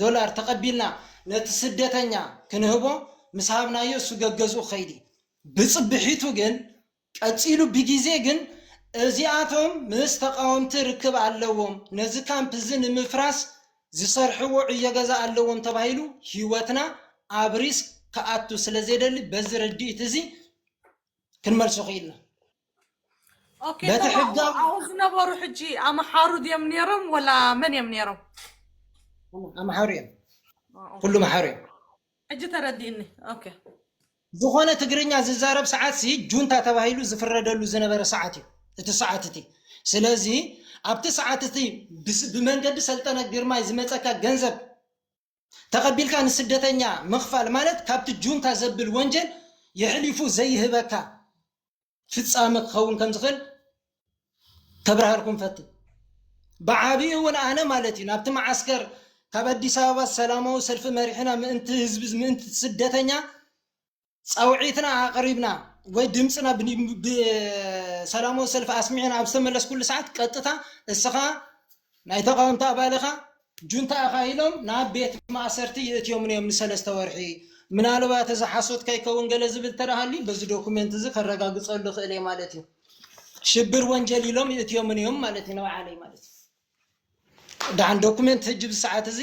ዶላር ተቐቢልና ነቲ ስደተኛ ክንህቦ፣ ምስ ሃብናዮ እሱ ገገዝኡ ኸይዲ። ብፅብሒቱ ግን ቀፂሉ ብግዜ ግን እዚኣቶም ምስ ተቃወምቲ ርክብ ኣለዎም፣ ነዚ ካምፕ እዚ ንምፍራስ ዝሰርሕዎ ዕዮ ገዛ ኣለዎም ተባሂሉ ህይወትና ኣብ ሪስክ ክኣቱ ስለ ዘይደሊ በዚ ርድኢት እዚ ክንመልሶ ክኢልና። ኦኬ፣ በቲ ሕጋዊ ኣብኡ ዝነበሩ ሕጂ ኣምሓሩ ድዮም ነይሮም ወላ መን እዮም ነይሮም? ኣምሓሩ እዮም። ኩሉ ኣምሓሩ እዮም። ሕጂ ተረዲእኒ። ኦኬ። ዝኾነ ትግርኛ ዝዛረብ ሰዓት ሲ ጁንታ ተባሂሉ ዝፍረደሉ ዝነበረ ሰዓት እዩ እቲ ሰዓት እቲ። ስለዚ ኣብቲ ሰዓት እቲ ብመንገዲ ሰልጠነ ግርማይ ዝመፀካ ገንዘብ ተቐቢልካ ንስደተኛ ምኽፋል ማለት ካብቲ ጁንታ ዘብል ወንጀል የሕሊፉ ዘይህበካ ፍጻመ ክኸውን ከም ዝኽእል ከብርሃልኩም ፈትን። ብዓቢኡ እውን ኣነ ማለት እዩ ናብቲ መዓስከር ካብ ኣዲስ ኣበባ ሰላማዊ ሰልፊ መሪሕና ምእንቲ ህዝቢ ምእንቲ ስደተኛ ፃውዒትና ኣቕሪብና ወይ ድምፅና ብሰላማዊ ሰልፊ ኣስሚዕና ኣብ ዝተመለስኩሉ ሰዓት ቀጥታ እስኻ ናይ ተቃወምቲ ኣባልኻ ጁንታ ኢኻ ኢሎም ናብ ቤት ማእሰርቲ ይእትዮምን እዮም ንሰለስተ ወርሒ። ምናልባት እዚ ሓሶት ከይከውን ገለ ዝብል ተረሃሊ በዚ ዶኩሜንት እዚ ከረጋግፀሉ ክእል እየ ማለት እዩ። ሽብር ወንጀል ኢሎም ይእትዮምን እዮም ማለት እዩ ንባዓለይ ማለት እዩ። ደሓን ዶኩሜንት ህጂ ብሰዓት እዚ